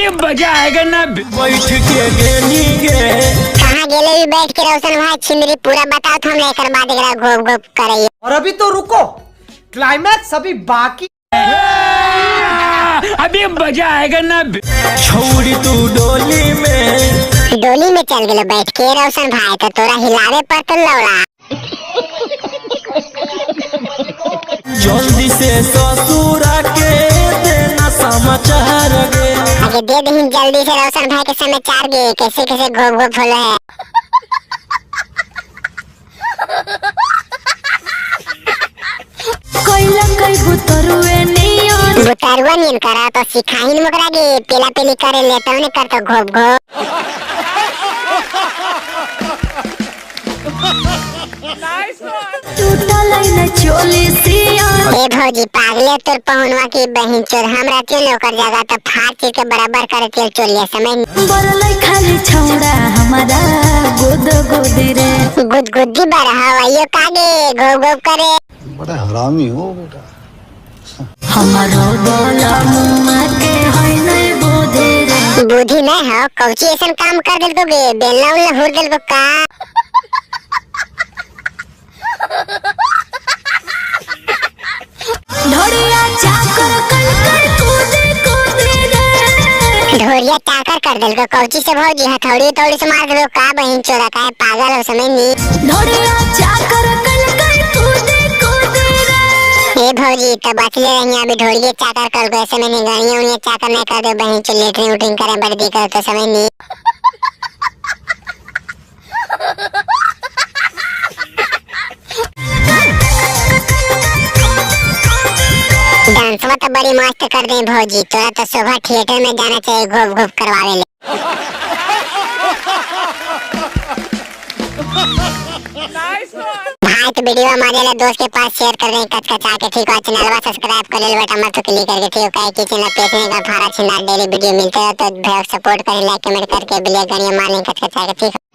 अभी मजा आएगा ना। बैठ के गेली गे। कहाँ गेले भी बैठ के रोशन भाई छिंदरी पूरा बताओ तो हमरा एकर बाद एकरा घोप घोप करैया। और अभी तो रुको, क्लाइमैक्स अभी बाकी। अभी मजा आएगा ना। छौड़ी तू डोली में। डोली में चल गेलो बैठ के रोशन भाई तो तोरा हिलावे पर तो लौड़ा। जल्दी से ससुरा के देना समाचार गे। आगे दे दही जल्दी से रोशन भाई के समाचार गे, कैसे कैसे घोप घोप होलो है। कैला कै बुतरुए नियन। बुतरुआ नियन करा तो सिखाही न ओकरा गे, पेला पेली करे ले तब ने करतो घोप घोप। टूटल न चोली सियन। ए भौजी पागले तोर पहुनवा की बहिन चोर, हमरा क्यों ने ओकर जगह तो फाड़ चीर के बराबर करे तेल चोलिया समय। बरलै खाली छौड़ा हमारा गोद गोद रे। गुदगुदी बड़ा हवाइयो कागे घोप घोप करे। बड़ा हरामी हो बेटा। हमारो बोला मुआ के है नै बोधे रे। बुद्धि नहीं हो कौची ऐसा काम कर दिल को गे, बेलना उलना हुर दिल को का। ढोड़िया चाकर कल कल कूदे कूदे रे। ढोरिया चाकर कर दिल को कौची से भौजी, हथौड़ी उथौड़ी से मार दिल को का बहिन चोरा, का है पागल हो समय नी। ढोड़िया चाकर कल कल कूदे कूदे रे। ए भौजी तब बचले रही अभी ढोरिए चाकर कर को, ऐसे में नहीं गाड़ियां उड़ियां चाकर नहीं कर दे बहिन चो, लेटरिंग उटरिंग करे बड़ी दिक्कत तो समय नी। डांसवा तो बड़ी मस्त कर दे भौजी, तोरा तो शोभा थिएटर में जाना चाहिए घोप घोप करवावे ले। भाई तो वीडियो हमारे वाले दोस्त के पास शेयर कर दें कचकचा के, ठीक है। चैनलवा सब्सक्राइब कर ले बेटा मत क्लिक करके, ठीक है। कि चैनल पैसे का भाड़ा छिना डेली वीडियो मिलते है तो भाई सपोर्ट करें, लाइक कमेंट करके बिल गाड़ियां मार लें कचकचा के, ठीक है।